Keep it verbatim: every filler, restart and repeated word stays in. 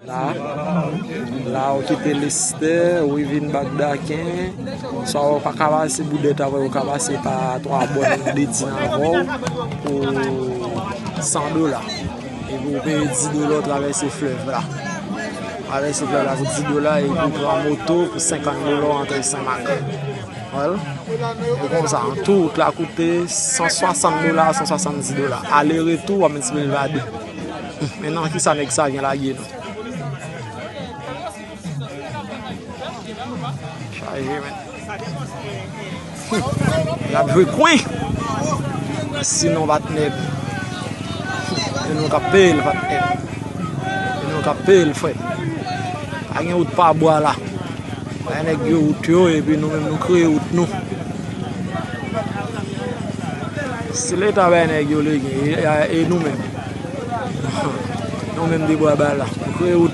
La, la ou kite Lestè, ou vin Bagdaken, swa ou pa ka pase Boudèt avè, ou ka pase pa Twabòn, Deti avè w pou san dola. Epi ou peye dis dola, ou travèse flèv la. Travèse flèv la pou dis dola, epi ou pran moto pou senkant dola, ou antre Senmak. Wè l? E konsa, an tou, wout la koute san swasant dola, san swasanndis dola. Ale retou, w ap miltipliye l pa de. Men nan kisa nèg sa gen lage nou? Chaje, men. L ap jwe kwen. Sinon, patnè. E nou k ap peye l, patnè. E nou k ap peye l, frè. Pa gen wout pa bwa la. Bay nèg yo wout yo, epi nou menm nou kreye wout nou. Si Leta bay nèg yo legen, e, e nou menm? Nou menm de bwa ba la. Nou kreye wout